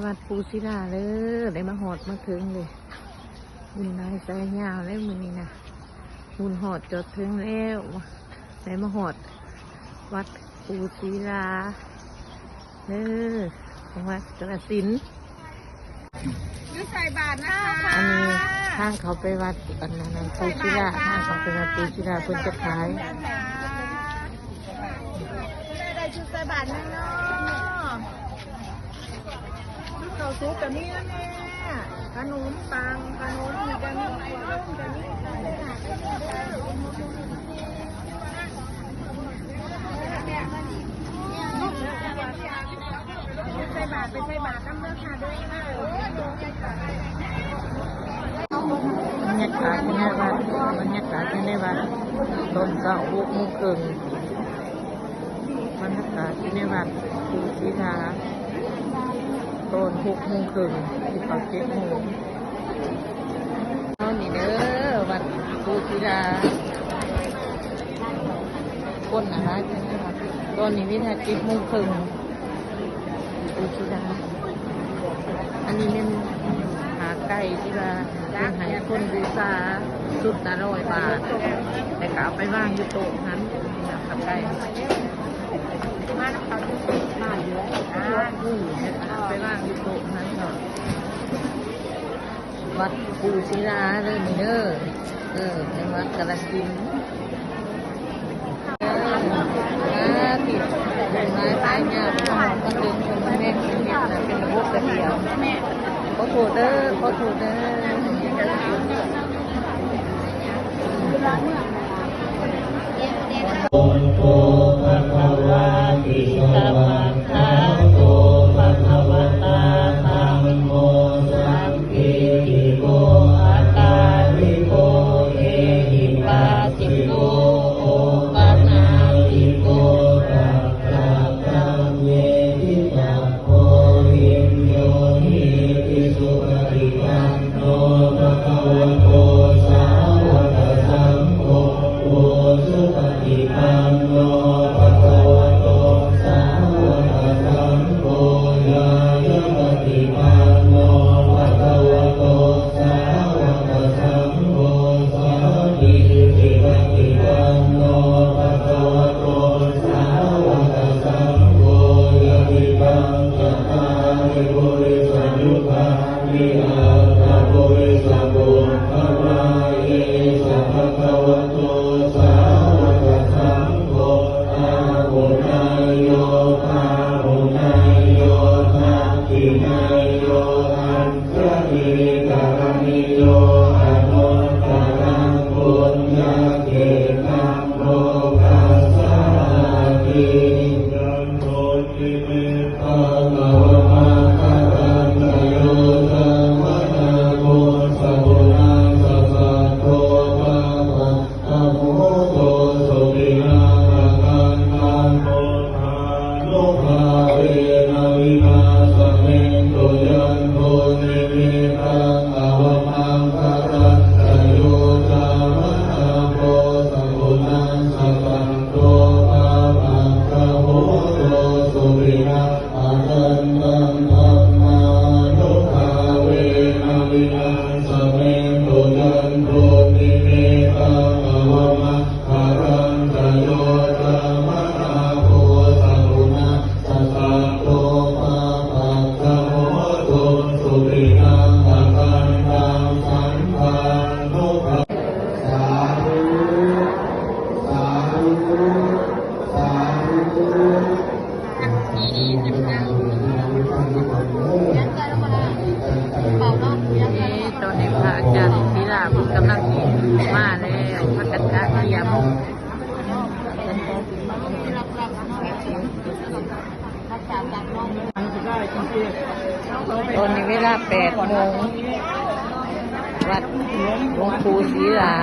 ວັດພູສີລາເດີ ໄດ້ມາຮອດມາເຖິງເລີຍ. ບຸນຫຼາຍສາຍຍາວເລີຍມື້ນີ້ນະ ບຸນຮອດຈອດເຖິງແລ້ວ. ໄດ້ມາຮອດວັດພູສີລາເດີ ຂອງວັດກາລະສິນ. ຢູ່ໃສ່ບາດນະຄະ. ອັນນີ້ທາງເຂົ້າໄປວັດ ອັນນັ້ນ ພູສີລາ ທາງເຂົ້າໄປວັດພູສີລາ ເພິ່ນຈະຂາຍ. ແມ່ໄດ້ຊຸດໃສ່ບາດແນ່ເນາະ. ເຂົ້າສຸກກະມີນະແມ່. ຂະໜົມປັງ ຂະໜົມນີ້ກະມີ ຂະໜົມກະມີ. ໄປໃສ່ບາດ ໄປໃສ່ບາດນຳເດີຄ່ະເດີ. ບັນຍາກາດຢູ່ໃນວັດ ບັນຍາກາດຢູ່ໃນວັດ ຕອນເຊົ້າຫົກໂມງເຄິ່ງ. ບັນຍາກາດຢູ່ໃນວັດພູສີລາ ຕອນຫົກໂມງເຄິ່ງ ຊິເຂົ້າເຈັດໂມງ. ເຮົານີ້ເດີ ວັດພູສີລາ ຄົນນະຫຼາຍ ຕອນນີ້ເວລາເຈັດໂມງເຄິ່ງ. ປູຊີດາ ອັນນີ້ແມ່ນຜ້າໄກ່ທີ່ວ່າເພິ່ນໃຫ້ຄົນບູຊາຊຸດລະຮ້ອຍບາດ ແລ້ວກໍເອົາໄປວາງຢູ່ໂຕະຫັ້ນ ຜ້າໄກ່ ມານຳເຂົາຢູ່ບ້ານຢູ່ແລ້ວ ອືມ ແລ້ວກໍເອົາໄປວາງຢູ່ໂຕະຫັ້ນເນາະ. ວັດປູຊີລາເດີນີ້ເດີ ເອີ ໃນວັດກາລະສິນ. ມາຜິດ ຫຼາຍສາຍຍາວ ມາເຖິງເພິ່ນແມ່ນເຮັດເປັນລະບົບລະບຽບ. ຂໍໂທດເດີ ຂໍໂທດເດີ. ໂຕ ພະຄະວາ ອິດຕະ ພະຄະວະໂຕ ພະຄະວະຕາ ທຳໂມ ສັນທິຕິໂກ ອາກາລິໂກ ເອຫິປັດສິໂກ ໂອປະນາຍິໂກ ປັດຈະຕັງ ເວທິຕະໂພ ວິນໂຍ ຫິຕິ ສຸປະຕິປັນໂນ ພະຄະວະໂຕ ສາວະກະສັງໂຄ ອຸຊຸປະຕິປັນໂນ ພະຄະວະໂຕ ສາວະກະສັງໂຄ ຍາຍະປະຕິປັນໂນ ພະຄະວະໂຕ ສາວະກະສັງໂຄ ສາມີຈິປະຕິປັນໂນ ພະຄະວະໂຕ ສາວະກະສັງໂຄ ຍະຕິປັງ ຈັດຕາລິ ປຸລິສະຍຸຄາ ນິ ອັດຖະປຸລິສະປຸກຄະລາ ເອສະ ພະຄະວະໂຕ ສາວະກະສັງໂຄ ອາຫຸເນຍໂຍ ປາຫຸເນຍໂຍ ທັກຂິເນຍໂຍ ອັນຈະລີກະລະນີໂຍ ອະນຸດຕະລັງ ປຸນຍະເຂຕະໂລກັດສະມາທິ ຍັງໂຕ ນິມິດຕັງ ອະວະມັງຄະລັງ ຈະໂຍ ຈາມະນາໂກ ສະກຸນາ ສະສັດໂທ ປາປັດຖະໂຫຕຸ ສຸປິນັງ ອະຄັນຕັງ ໂພຄານຸພາເວນະ ວິນາສະເມນຕຸ ຍັງໂຕ ນິມິດຕັງ ອະວະມັງຄະລັງ ຈະໂຍ ຈາມະນາໂກ ສະກຸນາ ສະສັດ ໂຕ ປາປັດຖະໂຫຕຸ ສຸປິນັງ ອະຄັນຕັງ ທຳມານຸພາເວນະ ວິນາສະເມນຕຸ ຍັງໂຕ ນິມິດຕັງ ອະວະມັງຄະລັງ ຈະໂຍ ຈາມະນາໂກ ສະກຸນາ ສະສັດໂຕ ປາປັດຖະໂຫຕຸ ສຸປິນັງ ອະຄັນຕັງ ສັງຄານຸພາ ສາທຸ ສາທຸ ສາທຸ. ນີ້ ຕອນນີ້ພະອາຈານສີລາເພິ່ນກຳລັງຊິມາແລ້ວ ພາກັນກະກຽມ. ຕອນນີ້ເວລາແປດໂມງ ວັດຫຼວງປູ່ສີລາ.